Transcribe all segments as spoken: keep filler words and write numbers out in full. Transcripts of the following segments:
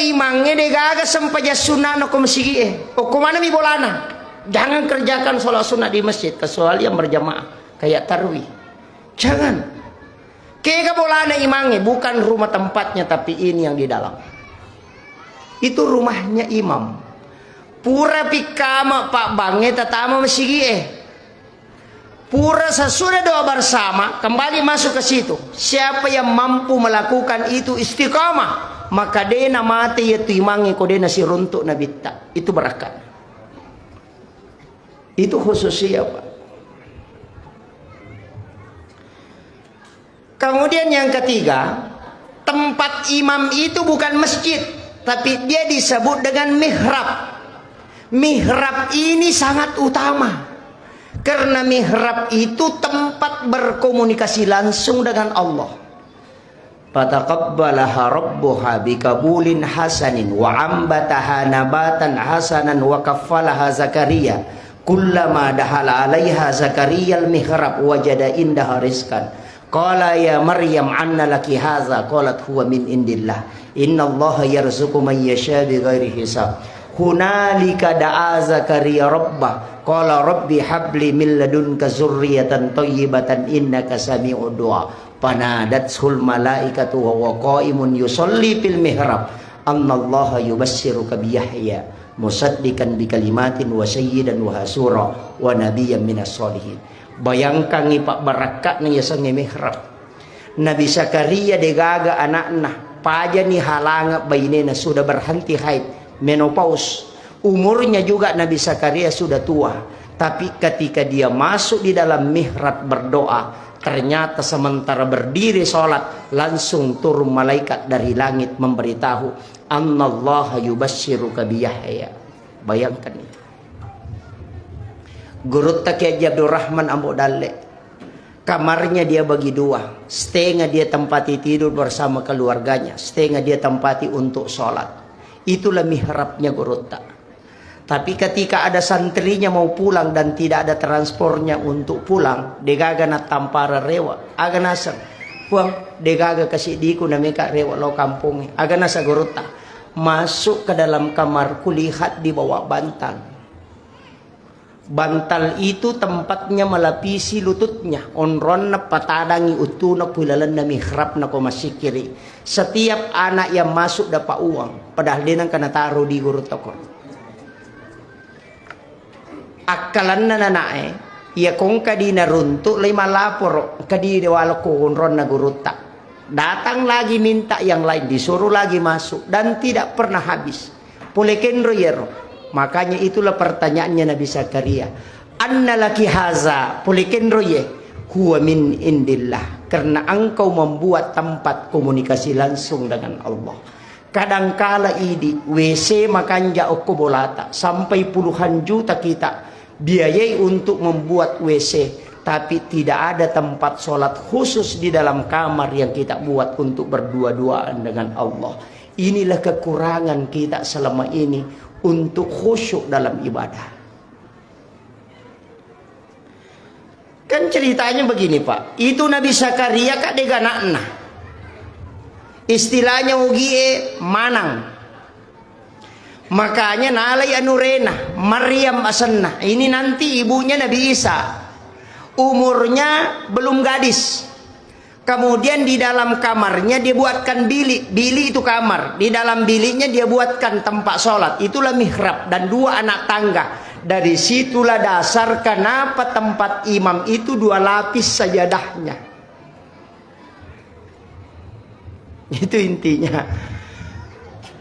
Imangnge degaga sempajang sunna'na ko masigi'e. Okko manami bolana. Jangan kerjakan sholat sunnah di masjid, kecuali yang berjamaah, kayak tarwih. Jangan. Kega bolana imangnge, bukan rumah tempatnya, tapi ini yang di dalam. Itu rumahnya imam. Pura pikkama pabbangnge tatama masigi'e. Pura sesudah doa bersama, kembali masuk ke situ. Siapa yang mampu melakukan itu istiqamah, maka dena mate yaitu imangnge ko dena siruntuk nabitta. Itu barakat. Itu khususnya, Pak. Kemudian yang ketiga, tempat imam itu bukan masjid, tapi dia disebut dengan mihrab. Mihrab ini sangat utama. Karena mihrab itu tempat berkomunikasi langsung dengan Allah. Fataqabbalaha rabbuha biqabulin hasanin wa ambataha nabatan hasanan wa kaffalaha Zakaria. Kullama dakhala alaiha Zakariyal mihrab wajada indaha rizqan. Qala ya Maryam anna laki hadza? Qalat huwa min indillah. Innallaha yarzuqu man yasha bighairi hisab. Hunalika da'a Zakaria rabbah. Qala rabbi habli min ladunka zurriyatan thayyibatan innaka sami'ud du'a. Fanadathul malaikatu wa huwa qaimun yusalli fil mihrab. Annallaha yubassiruka bi Yahya musaddiqan bi kalimatin wa sayyidan wa hasura wa nabiyyan minas sholihin. Bayangkangngi pabbarakka'na yasengnge mihrab. Nabi Zakaria degaga ana'na, pajani halangeng bainena, sudah berhenti haid, menopause. Umurnya juga Nabi Zakaria sudah tua. Tapi ketika dia masuk di dalam mihrab berdoa, ternyata sementara berdiri sholat, langsung turun malaikat dari langit memberitahu, "Annallaha yubassiruka bi Yahya." Bayangkan itu. Gurutta Kiai Haji Abdurrahman Ambo Dalle. Kamarnya dia bagi dua. Setengah dia tempati tidur bersama keluarganya, setengah dia tempati untuk sholat. Itulah mihrabnya gurutta. Tapi ketika ada santrinya mau pulang dan tidak ada transpornya untuk pulang, degaga nattampara rewa. Aga naseng, "Puang, degaga kasidiku nameka rewa lao kampongnge." Aga naseng gurutta, "Masuk ke dalam kamar, kulihat di bawah bantal." Bantal itu tempatnya melapisi lututnya, onronna patadangi uttuna ku ilalenna mihrabna ko massikkiri. Setiap anak yang masuk dapat uang, padahal de nengka nataro di gurutta ko. Akkalanna nanae, iya kongka di naruntuk, lai malaporo, engka di dewalo ko onronna gurutta. Datang lagi minta yang lain, disuruh lagi masuk, dan tidak pernah habis. Pole kenro yero. Makanya itulah pertanyaannya Nabi Zakaria. "Anna laki haza?" Pole kenro ye. "Huwa min indillah." Karena engkau membuat tempat komunikasi langsung dengan Allah. Kadangkala idi, W C makanja okko bolata, sampai puluhan juta kita biayai untuk membuat W C, tapi tidak ada tempat sholat khusus di dalam kamar yang kita buat untuk berdua-duaan dengan Allah. Inilah kekurangan kita selama ini untuk khusyuk dalam ibadah. Kan ceritanya begini, Pak. Itu Nabi Zakaria, Kak, dega anakna. Istilahnya ugie manang. Makanya nalai anurena, Maryam asenna. Ini nanti ibunya Nabi Isa. Umurnya belum gadis. Kemudian di dalam kamarnya dia buatkan bilik. Bilik itu kamar. Di dalam biliknya dia buatkan tempat sholat. Itulah mihrab dan dua anak tangga. Dari situlah dasar kenapa tempat imam itu dua lapis sajadahnya. Itu intinya.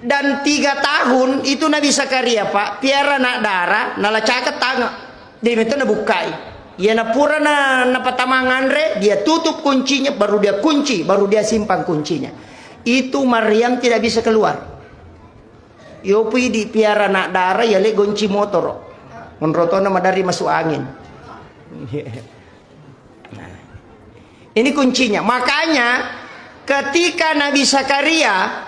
Dan tiga tahun itu Nabi Zakaria, Pak, piara anak dara, nalacaket tange. Dia itu nabukkai. Iya napura na, napatamang anre, dia tutup kuncinya, baru dia kunci, baru dia simpan kuncinya. Itu Maryam tidak bisa keluar. Yopi di piara anak dara, ya le gonci motoro. Menrotona madari masuk angin. Nah, ini kuncinya. Makanya ketika Nabi Zakaria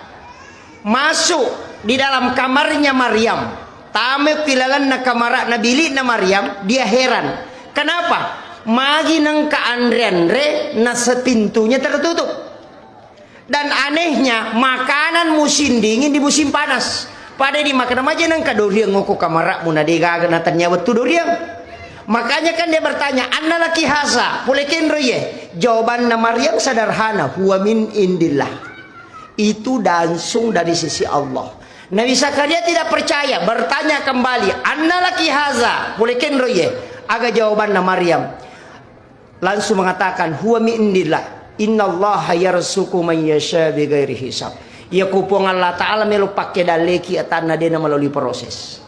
masuk di dalam kamarnya Maryam, tame pilalanna kamarana bilikna Maryam, dia heran. Kenapa? Magi nengka anre-anre, nasa pintunya tertutup. Dan anehnya, makanan musim dingin di musim panas. Pada di makanan maja nengka doriang ngoko kamara'mu na degaga na tania wettu doriang. Makanya kan dia bertanya, "Anna laki haza?" Pole kenro iye. Jawabanna Maryam sederhana, "Huwa min indillah." Itu langsung dari sisi Allah. Nabi Zakaria tidak percaya, bertanya kembali, "Anna laki haza?" Pole kenro iye. Aga jawabanna Maryam? Langsung mengatakan, "Huwa min indillah. Innallaha yarzuqu man yasha bighairi hisab." Iya ku Puang Allah Ta'ala melo pakke dalleki atanna dena melalui proses.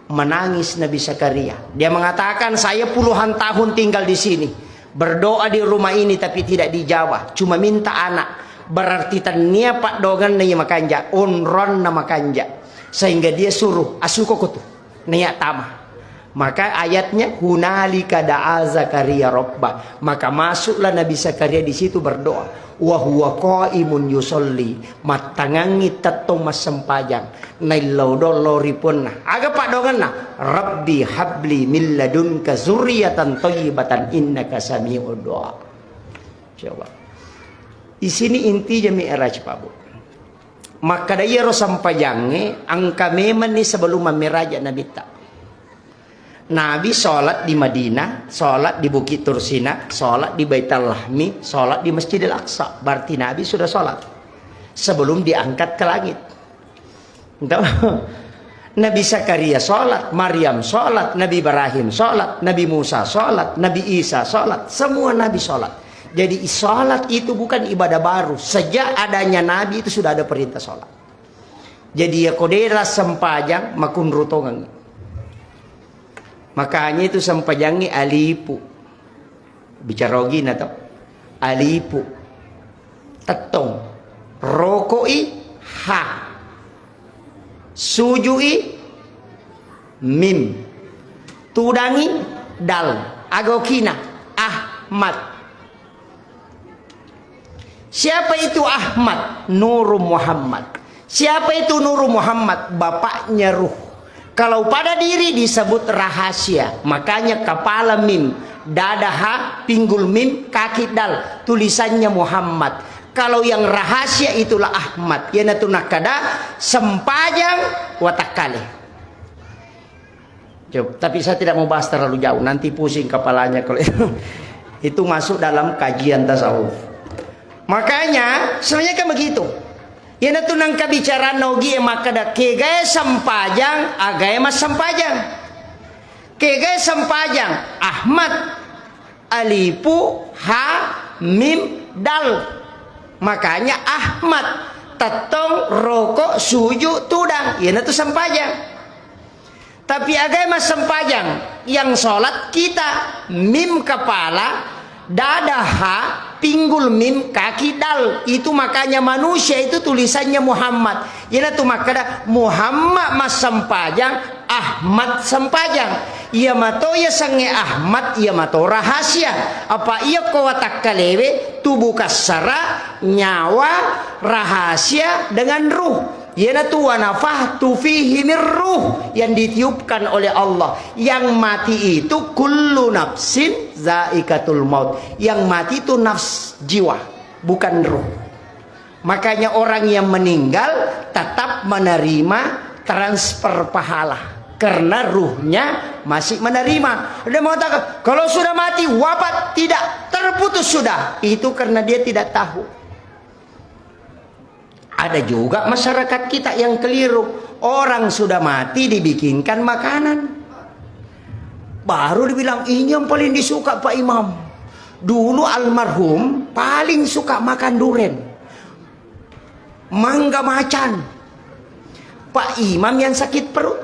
Menangis Nabi Zakaria. Dia mengatakan, "Saya puluhan tahun tinggal di sini. Berdoa di rumah ini tapi tidak dijawab. Cuma minta anak." Berarti tania paddoangenna iya makanja, onronna makanja. Sehingga dia suruh, "Asuko ko tu." Naiya tama. Maka ayatnya, "Hunalika da'a Zakaria robba." Maka masuklah Nabi Zakaria di situ berdoa. "Wa huwa qaimun yusalli." Mattangangngi tettong massempajang. Naillau dollo ri puanna. Aga paddoangenna? "Rabbi habli min ladunka zurriyatan thayyibatan innaka sami'ud du'a." Coba. Di sini intinya mi'raj, Pak Bu. Makkeda iyaro sempajangnge engka memenni sebelum mammiraja Nabitta. Nabi sholat di Madinah, sholat di Bukit Tursina, sholat di Baitul Lahmi, sholat di Masjidil Aqsa. Berarti Nabi sudah sholat sebelum diangkat ke langit. Entah. Nabi Zakaria sholat, Maryam sholat, Nabi Ibrahim sholat, Nabi Musa sholat, Nabi Isa sholat, semua Nabi sholat. Jadi sholat itu bukan ibadah baru. Sejak adanya Nabi itu sudah ada perintah sholat. Jadi ya kodera sempajang makunrutongang. Makanya itu sempajangngi alipu. Bicara ogina to. Alipu. Tettong. Rokoi ha. Sujui mim. Tudangi dal. Agokina Ahmad. Siapa itu Ahmad? Nuru Muhammad. Siapa itu Nuru Muhammad? Bapaknya Ruh. Kalau pada diri disebut rahasia, makanya kepala mim, dada ha, pinggul mim, kaki dal, tulisannya Muhammad. Kalau yang rahasia itulah Ahmad. Iyanatu nakkeda sempajang watakkale. Coba, tapi saya tidak mau bahas terlalu jauh, nanti pusing kepalanya kalau itu. Itu masuk dalam kajian tasawuf. Makanya, sebenarnya kan begitu. Iyanatu nengka bicara nogi e makkeda, kegae sempajang, agae massempajang. Kegae sempajang, Ahmad, alifu, ha, mim, dal. Makanya Ahmad, tettong, roko, suju, tudang. Iyanatu sempajang. Tapi agae massempajang, yang sholat kita, mim kepala, dada ha, pinggul mim, kaki dal. Itu makanya manusia itu tulisannya Muhammad. Iyanatu makkeda Muhammad massempajang, Ahmad sempajang. Iya mato iya sangnge Ahmad, iya mato rahasia. Apa iya ko watakkalewe, tubuh kassara, nyawa, rahasia dengan ruh. Iyanatu wa nafakhtu fihi mir ruh, yang ditiupkan oleh Allah. Yang mati itu kullu nafsin zaikatul maut. Yang mati itu nafs, jiwa, bukan ruh. Makanya orang yang meninggal tetap menerima transfer pahala karena ruhnya masih menerima. Dia mengatakan, "Kalau sudah mati, wafat, tidak, terputus sudah." Itu karena dia tidak tahu. Ada juga masyarakat kita yang keliru. Orang sudah mati dibikinkan makanan. Baru dibilang, "Ini yang paling disuka Pak Imam. Dulu almarhum paling suka makan duren. Mangga macan. Pak Imam yang sakit perut."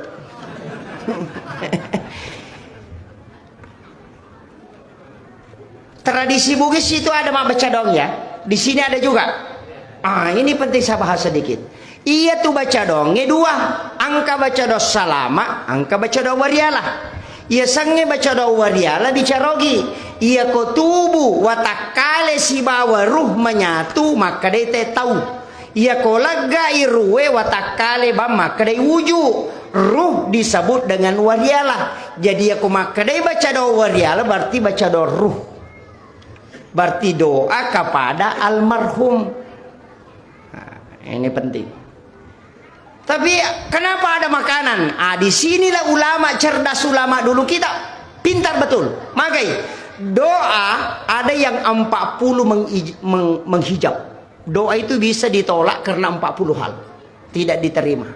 Tradisi Bugis itu ada mak baca dong ya. Di sini ada juga. Ah, ini penting saya bahas sedikit. Iya tu baca dong, dua. Angka baca dong salama, angka baca dong wariala. Iya sangnge baca dong wariala bicarogi. Iya ko tubuh, watakkale sibawa ruh menyatu, maka dete tau. Iya ko leggai ruhe watakkale bang makkedai wuju, ruh disebut dengan wariala. Jadi iya ko makkedai baca doa wariala berarti baca doa ruh. Berarti doa kepada almarhum. Ini penting. Tapi kenapa ada makanan? Ah, di sinilah ulama cerdas, ulama dulu kita pintar betul. Magai, doa ada yang empat puluh mengij-, meng-, menghijab. Doa itu bisa ditolak karena empat puluh hal. Tidak diterima.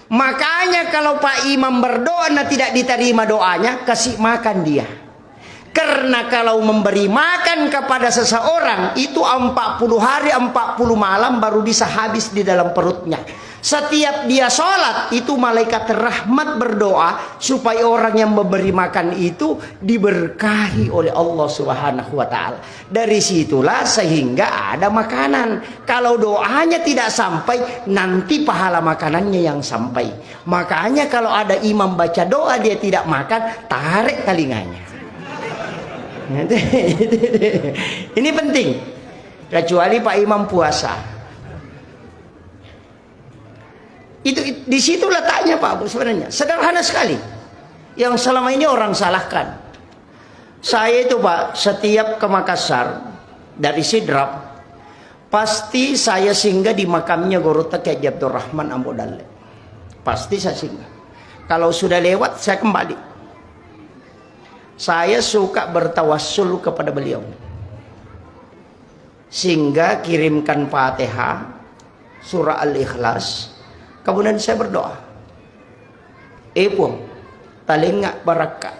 Makanya kalau Pak Imam berdoa na tidak diterima doanya, kasih makan dia. Karena kalau memberi makan kepada seseorang, itu empat puluh hari, empat puluh malam baru bisa habis di dalam perutnya. Setiap dia sholat, itu malaikat rahmat berdoa supaya orang yang memberi makan itu diberkahi oleh Allah Subhanahu wa Ta'ala. Dari situlah sehingga ada makanan. Kalau doanya tidak sampai, nanti pahala makanannya yang sampai. Makanya kalau ada imam baca doa, dia tidak makan, tarik telinganya. Ini penting. Kecuali Pak Imam puasa. Itu, di situ letaknya, Pak Bu, sebenarnya. Sederhana sekali. Yang selama ini orang salahkan. Saya itu, Pak, setiap ke Makassar, dari Sidrap, pasti saya singgah di makamnya Gurutta Kiai Haji Abdurrahman Ambo Dalle. Pasti saya singgah. Kalau sudah lewat, saya kembali. Saya suka bertawassul kepada beliau. Singgah, kirimkan Fatihah, surah Al-Ikhlas, kemudian saya berdoa, "Eh Puang, talengnga barakka.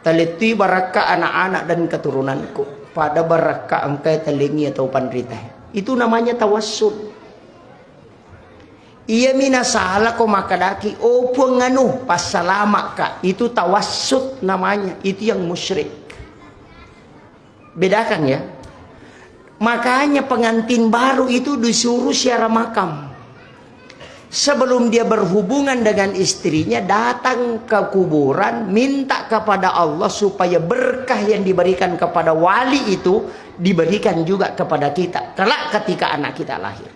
Talettui barakka anak-anak dan keturunanku. Pada barakka engkai talengngi atau panrita." Itu namanya tawassul. Iyami nasalako makkadaki, "Oh Puang anu, passalama'ka." Itu tawassut namanya. Itu yang musyrik. Bedakan ya. Makanya pengantin baru itu disuruh ziarah makam. Sebelum dia berhubungan dengan istrinya, datang ke kuburan, minta kepada Allah supaya berkah yang diberikan kepada wali itu diberikan juga kepada kita kelak ketika anak kita lahir.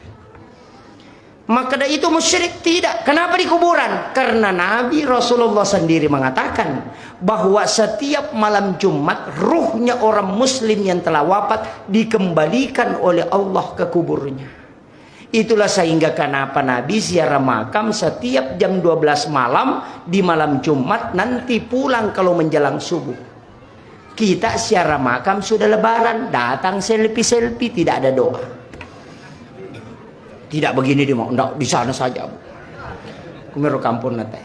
Makkeda itu musyrik? Tidak. Kenapa di kuburan? Karena Nabi Rasulullah sendiri mengatakan bahwa setiap malam Jumat, ruhnya orang muslim yang telah wafat dikembalikan oleh Allah ke kuburnya. Itulah sehingga kenapa Nabi ziarah makam setiap jam dua belas malam di malam Jumat, nanti pulang kalau menjelang subuh. Kita ziarah makam sudah lebaran, datang selfie-selfie, tidak ada doa. Tidak begini di mau, ndak, di sana saja. Kumiro kampung nate.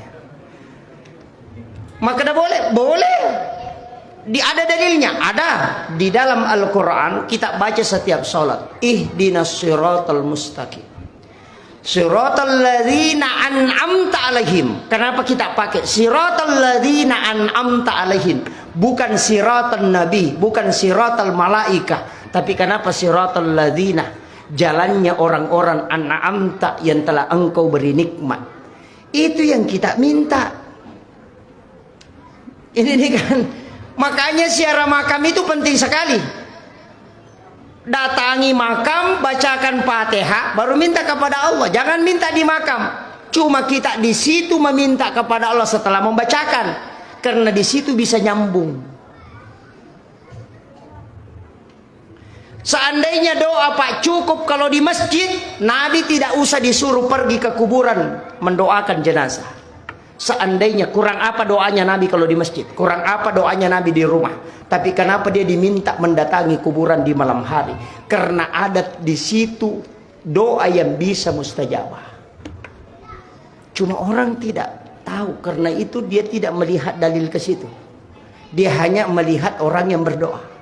Maka dah boleh, boleh. Di, ada dalilnya, ada. Di dalam Al-Quran kita baca setiap salat. Ihdinas siratal mustaqim. Siratal ladzina an'amta alaihim. Kenapa kita pakai siratal ladzina an'amta alaihim? Bukan siratal nabi, bukan siratal malaika. Tapi kenapa siratal ladzina? Jalannya orang-orang an'amta yang telah engkau beri nikmat. Itu yang kita minta. Ini nih kan. Makanya ziarah makam itu penting sekali. Datangi makam, bacakan Fatihah, baru minta kepada Allah. Jangan minta di makam. Cuma kita di situ meminta kepada Allah setelah membacakan. Karena di situ bisa nyambung. Seandainya doa, Pak, cukup kalau di masjid, Nabi tidak usah disuruh pergi ke kuburan mendoakan jenazah. Seandainya, kurang apa doanya Nabi kalau di masjid? Kurang apa doanya Nabi di rumah? Tapi kenapa dia diminta mendatangi kuburan di malam hari? Karena ada di situ doa yang bisa mustajabah. Cuma orang tidak tahu, karena itu dia tidak melihat dalil ke situ. Dia hanya melihat orang yang berdoa.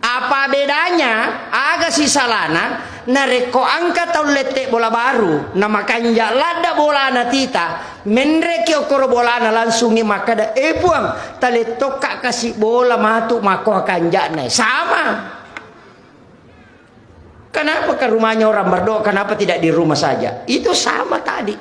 Apa bedanya? Aga sisalana, narekko engka tau lette bola baru, na makanja ladda bolana tita, menreki okkoro bolana, langsungi makkada, "Eh Puang, talettokka kasi bola matu makko kanja'na." Sama. Kenapa ke rumahnya orang berdoa, kenapa tidak di rumah saja? Itu sama tadi.